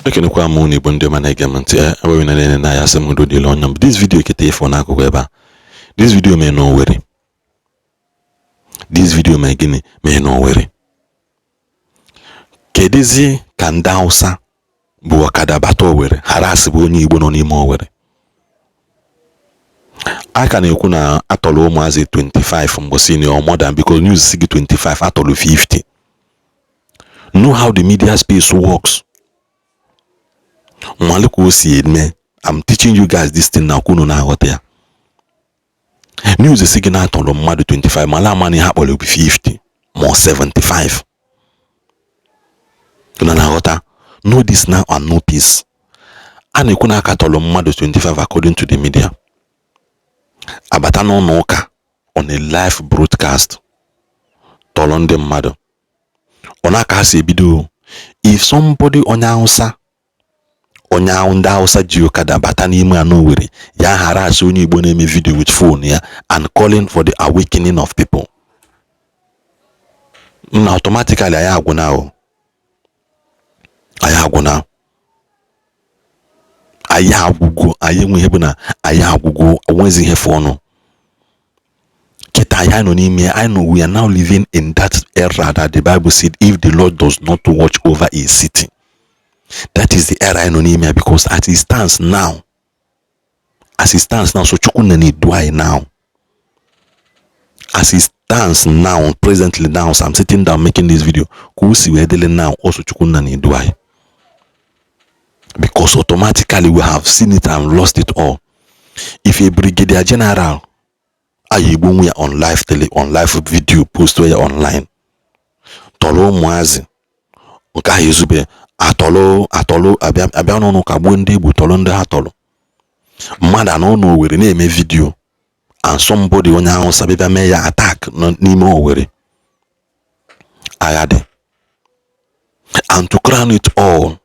Ekenekwa m unu, Igbo ndị ọma na-ege m ntị. Enweghị na na na ya asị m udo dịrị onye m. This video kịta ịfụ n'akụkụ ebe a, this video mee n'Owerri. This video mee gịnị? Mee n'Owerri. Kedizi ka ndị Hausa bụ ọkada bata Owerri, harass bụ onye Igbo nọ n'ime Owerri? A ka na-ekwu na atọrọ ụmụazị 25 mgbe na more than, because news si gị 25, atọrọ 50. Know how the media space works. Nwale ka o si eme. I'm teaching you guys this thing na kwunu na-aghọta ya. News si gị na-atọrọ mmadụ 25, mala ama na ihe akpọrọ bụ 50 ma 75. Unu na-aghọta? Know this now and know peace. A na-ekwu na akatọrọ mmadụ 25 according to the media. Abata n'ụlọ ụka on a live broadcast, tọrọ ndị mmadụ. Ọ na-aka ha si ebido. If somebody, onye Hausa, onye ahụ ndị Hausa ji ọkada bata n'ime ya n'Owerri ya, harass onye Igbo na-eme video with phone ya and calling for the awakening of people, na automatically anyị agwụna o, anyị agwụna, anyị agwụgo. Anyị enwe ihe bụ na anyị agwụgo, onwezi ihe fụ ọnụ kịta anyị nọ n'ime. I know we are now living in that era that the Bible said, if the Lord does not watch over a city. That is the era anyị nọ n'ime, because as it stands now, as it stands now, so Chukwu na na-edu anyị now. As it stands now, presently now, so I'm sitting down making this video, ka o si wee dịrị now, also Chukwu na na-edu anyị, because automatically we have seen it and lost it all. If a brigadier general anyị egbu ya on live tele, on live video, post ya online, tọrọ ụmụazị nke ahụ, ezube atọlụ atọlụ, abịa abịa n'ụlọ ụka gbuo ndị Igbo, tọrọ ndị ha tọrọ mmadụ anọ n'Owerri na-eme video, and somebody, onye Hausa, bịa mee ya attack n'ime Owerri, agha dị. And to crown it all,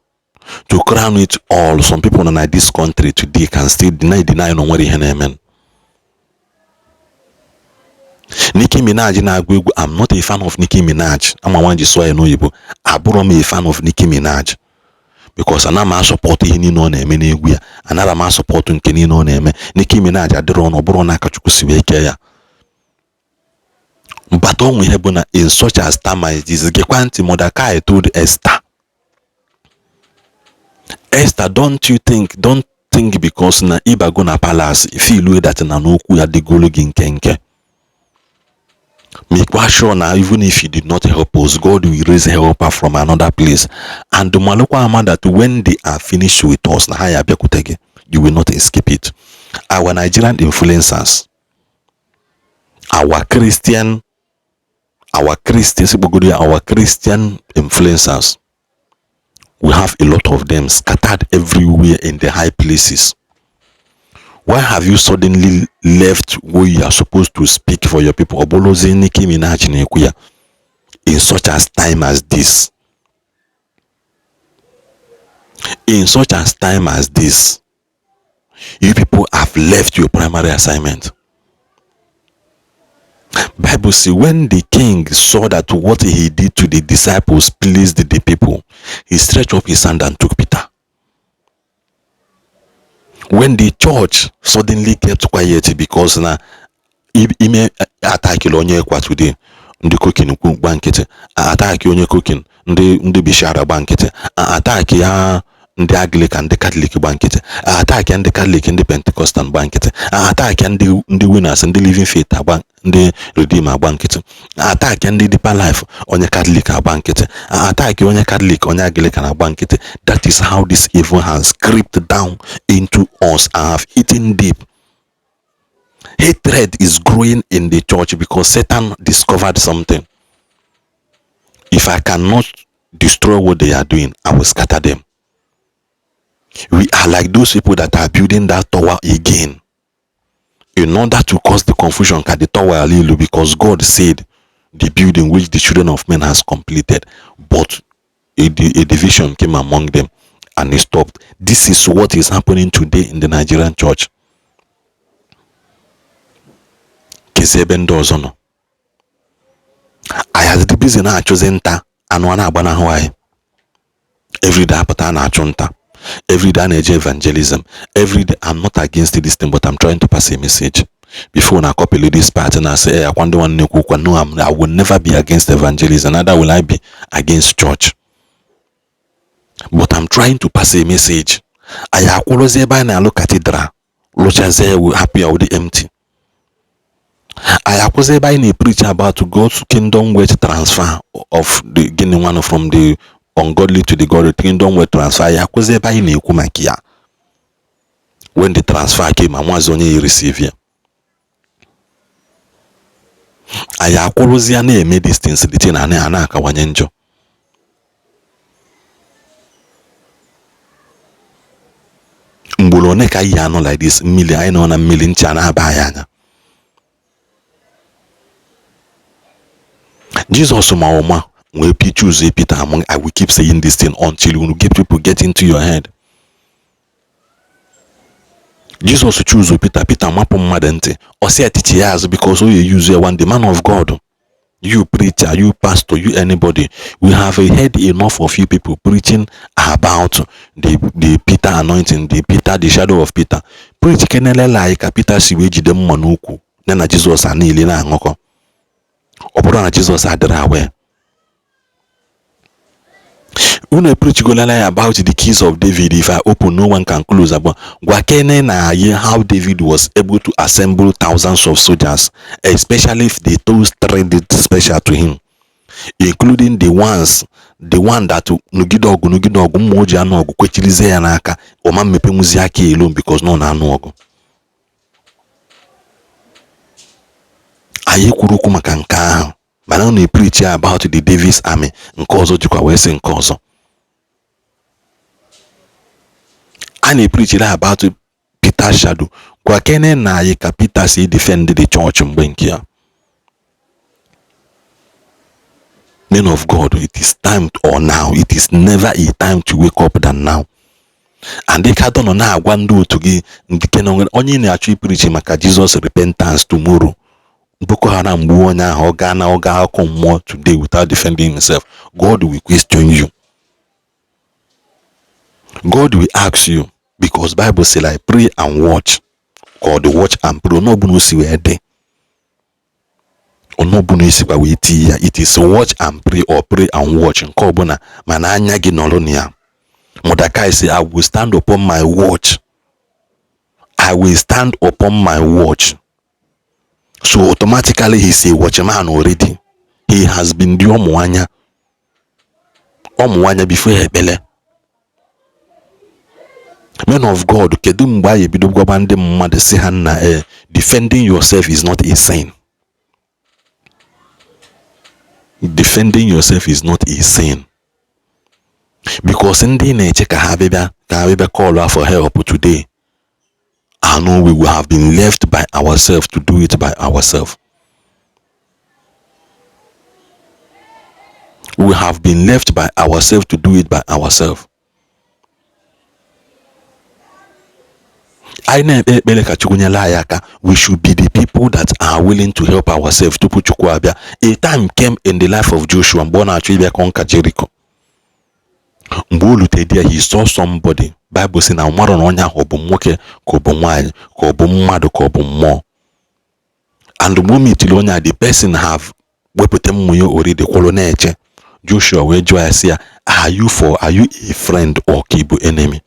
to crown it all, some people nọ na this country today can still deny na onwere ihe na-eme. Nicki Minaj na-agụ egwu. I'm not a fan of Nicki Minaj. Ama nwa ji sụọ ya n'oyibo. Abụrọ m a fan of Nicki Minaj because ana m asupport ihe niile ọ na-eme n'egwu ya. Anara m asupport nke niile ọ na-eme. Nicki Minaj adịrọ ọnụ, ọ bụrụ na aka Chukwu si wee kee ya bata onwe ihe bụ na in such as time as this. Gekwa ntị. Mordecai told Esther, "Esther, don't you think, don't think because na ịbago na palace, feel that na n'okwu ya dịgolo gị nkenke. Make sure na even if you did not help us, God will raise helper from another place. And malụkwa ama that when they are finished with us, na ha ya abịakwute gị. You will not escape it." Our Nigerian influencers, our Christian, our Christian influencers, we have a lot of them scattered everywhere in the high places. Why have you suddenly left where you are supposed to speak for your people? Ọ bụrụzie Nicki Minaj na-ekwu ya in such as time as this, in such as time as this, you people have left your primary assignment. Bible say when the king saw that what he did to the disciples pleased the people, he stretched up his hand and took Peter. When the church suddenly kept quiet because na ime attackịrị onye ECWA today, ndị COCIN kwu gba nkịtị. Attack onye COCIN, ndị Bishara gba nkịtị. Attack ya ndị Anglican, ndị Catholic gba nkịtị. Attack ya ndị Catholic, ndị Pentecostal gba nkịtị. Attack ya ndị Winners, ndị Living Faith agba, ndị Redeemer agba nkịtị. Attack ya ndị Deeper Life, onye Catholic agba nkịtị. Attack onye Catholic, onye Anglican agba nkịtị. That is how this evil has crept down into us and have eaten deep. Hatred is growing in the church because Satan discovered something: if I cannot destroy what they are doing, I will scatter them. We are like those people that are building that tower again in order to cause the confusion, ka the tower alilu, because God said the building which the children of men has completed, but a division came among them and it stopped. This is what is happening today in the Nigerian church. Kezi ebe ndị ọzọ nọ? Anyị adịdị busy na-achụzi nta anụ a na-agbanahụ anyị. Everyday apụta na-achụ nta, everyday a na-eje evangelism, everyday. I'm not against this thing, but I'm trying to pass a message before na copy this part na say akwa ndị nwanne ekwu okwu. No, I will never be against evangelism, neither will I be against church, but I'm trying to pass a message. Anyị akwụrụzi ebe anyị na-alụ cathedral, lụchazie ya, hapụ ya ụdị empty. Anyị akwụzi ebe anyị na-preach about God's kingdom wealth transfer of the gịnị nwanụ, from the ungodly to the godly, kingdom wealth transfer. Anyị akwụzi ebe anyị na-ekwu maka ya. When the transfer came, amazi onye ya receive ya. Anyị akwụrụzi ya na-eme distance, the thing na na-akawanye njọ. Mgboro one ka anyị anọ like this, mmiri anyị nọ na mmiri ncha na-aba anyị anya. Jesus ma ụma wee choose Peter among. I will keep saying this thing until you get people get into your head. Jesus choose Peter. Peter mapụ mmadụ ntị, ọ sị atichi ya azụ because o ya use ya one day. Man of God, you preacher, you pastor, you anybody, we have heard enough of you people preaching about the Peter anointing, the Peter, the shadow of Peter. Preach kenelele anyị ka Peter si wee jide mma n'ukwu ya na Jizọs a niile na-aṅụkọ. Ọ bụrụ na Jizọs adịrị aware, unu preachigolala ya about the keys of David. If I open, no one can close. Agba gwa kene na anyị how David was able to assemble thousands of soldiers, especially if they those three did special to him, including the ones, the one that nugide ọgụ nugide ọgụ mma o ji anụ ọgụ kwechirizie ya n'aka, ọma mmepenwuzi aka elu because nọ na anụ ọgụ. Anyị kwuru okwu maka nke ahụ, mana ọ na-epreach about the Davis army. Nke ọzọ jikwa wee sị nke ọzọ a na-epreach about Peter shadow. Gwa kene na anyị ka Peter si defend the church mgbe nke ya. Men of God, it is time or now, it is never a time to wake up than now. And ka nọ na-agwa ndị otu gị nke na onye na-achọ ipreach maka Jesus repentance tomorrow, Boko Haram gbuo onye ahụ, ọ gaa na ọ gaa ọkụ mmụọ today without defending himself. God will question you. God will ask you, because Bible say like pray and watch. God watch and pray. Onye ọbụla o si wee dị, onye ọbụla esikwa wee tii ya, it is watch and pray or pray and watch, nke ọbụla, mana anya gị nọrọ na ya. Mordecai say, I will stand upon my watch. I will stand upon my watch. So automatically he's a watchman already. He has been the ọmụ anya ọmụ anya before ekpele. Men of God, kedu mgbe anyị ebido gwaba ndị mmadụ si ha nna, defending yourself is not a sin. Defending yourself is not a sin. Because ndị na-eche ka ha bịa call for help today, I know we will have been left by ourselves to do it by ourselves. We have been left by ourselves to do it by ourselves. Anyị na-ekpe ekpere ka Chukwu nyere anyị aka. We should be the people that are willing to help ourselves tupu Chukwu abịa. A time came in the life of Joshua mgbe ọ na-achọ ịbịa conquer Jericho. Mgbe o lutere there, he saw somebody. Bible sị na mmadụ na onye ahụ ọ bụ nwoke ka ọ bụ nwaanyị ka ọ bụ mmadụ ka ọ bụ mmụọ. And mgbe o mitiri onye a, the person have wepụta mmụ ya already kwụrụ na-eche. Joshua wee jụọ ya sị ya, are you a friend or ka ị bụ enemy?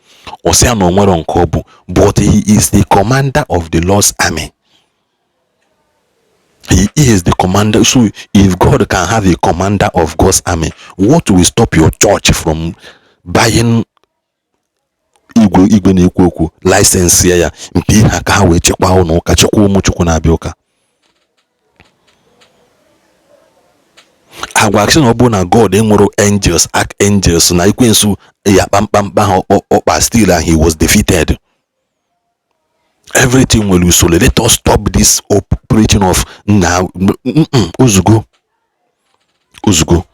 Ọ sị ya na o nwere nke ọ bụ, but he is the commander of the Lord's army. He is the commander. So if God can have a commander of God's army, what will stop your church from buying igwe igwe na-ekwu okwu license ya mpi ha ka ha wee chekwaa ụlọ ụka, chekwaa ụmụ Chukwu na-abịa ụka? Agwa sị na ọ bụrụ na God enwere angels, archangels na ekwensu ya kpamkpamkpa ha ọkpa still and he was defeated. Everything nwere usoro. Let us stop this preaching of na ozugbo ozugbo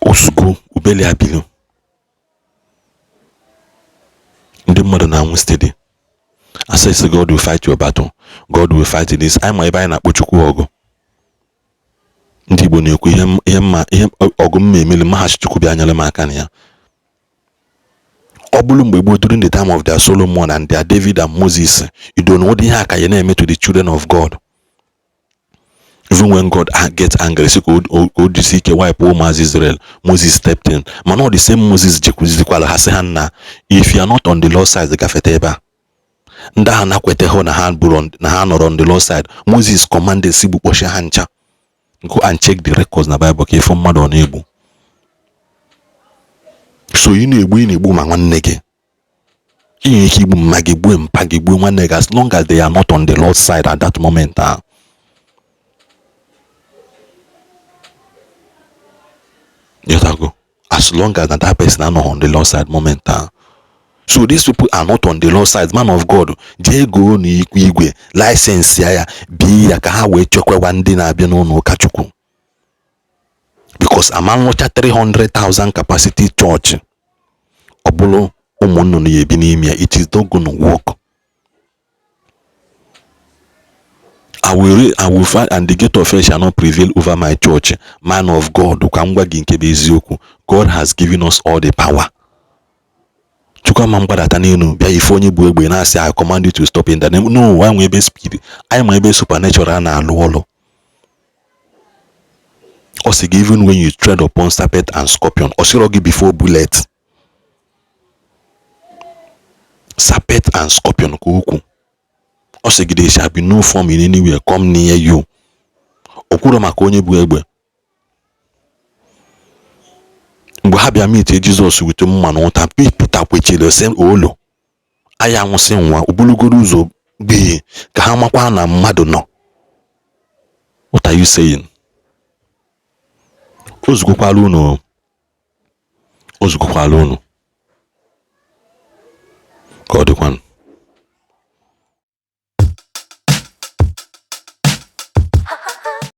ozugbo ubeli abilu. Ndị mmadụ na-anwụ steady. Asị God will fight your battle. God will fight this. Anyị ma ebe anyị na-akpọ Chukwu ọgụ. Ndị Igbo na-ekwu ihe mma ihe ọgụ mma emeli maghachi. Chukwu bịa nyere m aka na ya. Ọ bụrụ mgbe gboo, during the time of their Solomon and their David and Moses, you know ụdị ihe a ka ya na-eme to the children of God. Even when God get angry, sị ka o jisi ike wipe ụmụazị Israel, Moses stepped in. Mana ọ the same Moses jekwuzikwara ha, sị ha nna, if you are not on the Lord side, gafete ebe a. Ndị ahụ nakwete hụ na ha bụrụ na ha nọrọ on the Lord side, Moses commanded si gbukpọchie ha ncha. Go and check the records na Bible ka ịfụ mmadụ ọ na-egbu. So ị na-egbu, ị na-egbu ma nwanne gị, ị nwere ike igbu mma gị, gbuo mpa gị, gbuo nwanne gị, as long as they are not on the Lord's side at that moment ahụ. Go as long as that person anọghị on the Lord's side moment ahụ. So these people are not on the Lord's side. Man of God, jee goo na igwe license ya bie ya ka ha wee chekwawa ndị na-abịa n'ụlọ ụka Chukwu, because ama nlụcha 300,000 capacity church, ọ bụrụ ụmụ nnụnụ ya ebi n'ime ya, it is not gonna work. I will fight and the gate of hell shall not prevail over my church. Man of God, ka m gwa gị nke bụ eziokwu, God has given us all the power. Chukwu ama mgbadata n'elu bịa ife onye bụ egbe na-asị, "I command you to stop in the name." No, anyị nwe ebe spirit, anyị ma ebe supernatural na-alụ ọlụ. Ọ sị gị, even when you tread upon serpent and scorpion, ọ sịrọ gị before bullet. Serpent and scorpion ka okwu. Ọ sị gị there shall be no form in anywhere come near you. O kwuro maka onye bụ egbe. Mgbe ha bịa meet Jizọs wete mma na ụta, Pita kwechiri sị olo anyị anwụsị nwa obulugoro ụzọ gbee ka ha makwa na mmadụ nọ. What are you saying? Ozugokwala unu, ozugokwala unu, ka ọ dịkwanụ.